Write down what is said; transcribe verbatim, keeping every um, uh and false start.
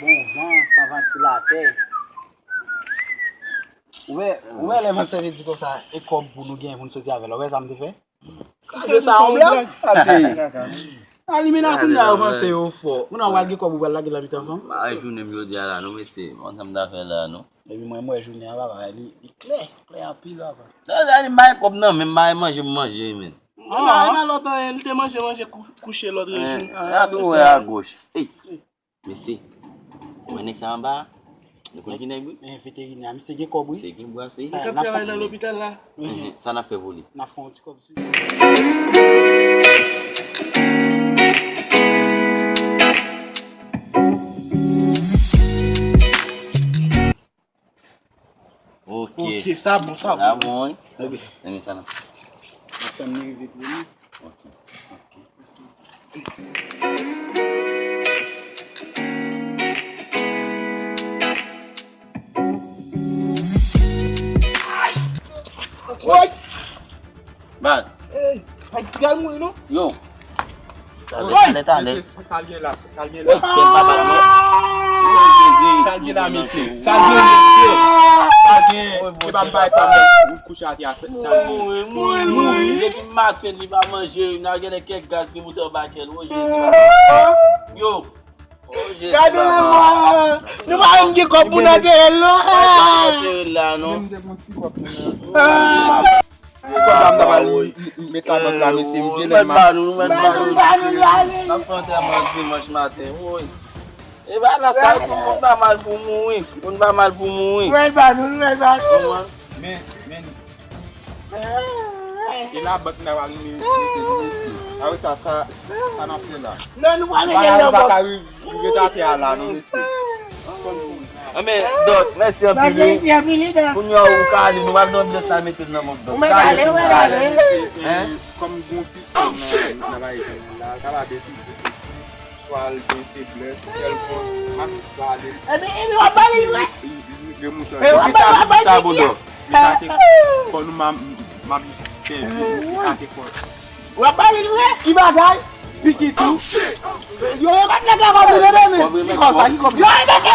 Bon van, san vantilatè. Ou wè, ou wè lè mansè te di konsa, e kòb pou nou gen pou n soti avè l. Ou wè sa m te fè? Kraze sa yon blag. Gade. Alimena kounye a yo panse yo fò. Kounye a w al gen kòb ou pral lage nan mitan fanm. M pa wè jounen m jodi a la non, mesye. M konn sa m ta fè la non. Epi mwen, m wè jounen an, papa, li, li klè, klè anpil, papa. Sa, sa, li bay kòb nan men m, bay manje, m manje, men. Li bay malòt anyen, li te manje, manje, kou-, kouche lòt jou. Gade wè a goch. Ey, mesye, mwen nèg sa anba a, nou konn ki nèg wi? Men veterinè, misye gen kòb wi. Misye gen bwa, se. Li k ap travay nan lopital la. Sa n ap fè pou li? N ap fè yon ti kòb sou li. Ok. Ok, sa bon, sa bon. Sa bon, wi. Ok. Enben, sa nan. Atann nou rive tou, wi. Ok. Ok. Woy! Baz. Ey, ay, piga l mouri, non? Yo. Talè, talè, talè. Mesye, sa l gen la, sa l gen la. Woy, kèt baba, non. Woy, Jezi. Sa l gen la, mesye. Sa l gen, mesye. Sa l gen. Se pa m bay pa m, ou kouche atè a, sa l gen. Mouri, mouri, mouri. Depi maten, li pa manje, n a gen kèk gaz ki moute anba kè l. Woy, Jezi, papa. Yo. Gade w la, mwa. Nou pa menm gen kòb pou n antere l, non. Antere l la, non. Ti kòb la, m ta pral met labank la, mesye, m vye lè m ap. N ap fè antèman dimanch maten, woy. E ba la, sa, moun pa mal pou mouri. Moun pa mal pou mouri. Mèt ba nou, mèt ba nou. Men, men, E labank n ap al mete nou, mesye. Apre sa, sa, sa n ap fè la? Non, nou pral mete nan bank. Nou pa ka ri-, ri rete atè a la, non, mesye. Anben, Dòk, mèsi anpil, wi. Mèsi anpil, wi, Dòk. Kounye a, ou ka ale, nou pral nan anbyans la, mete l nan bank, Dòk. Ou mèt ale, ou mèt ale. Mesye, e, kòm gon pito nan, nan bagay sa la, kapab epi di piti. Swa l gen feblès kèlkonk, m ap di pale. Ebyen, ebyen, w ap ba li l vre? Ebyen, w ap ba li, w ap ba li. Sa bon, Dòk. Fò nou, m ap, m ap sèvi, li ka te fò. W ap ba li l vre? Ki bagay? Piki tou. Yo, yo, bat nèg la kòb li, tande, men. Ki kòb sa? Ki kòb? Yo, yo, yo,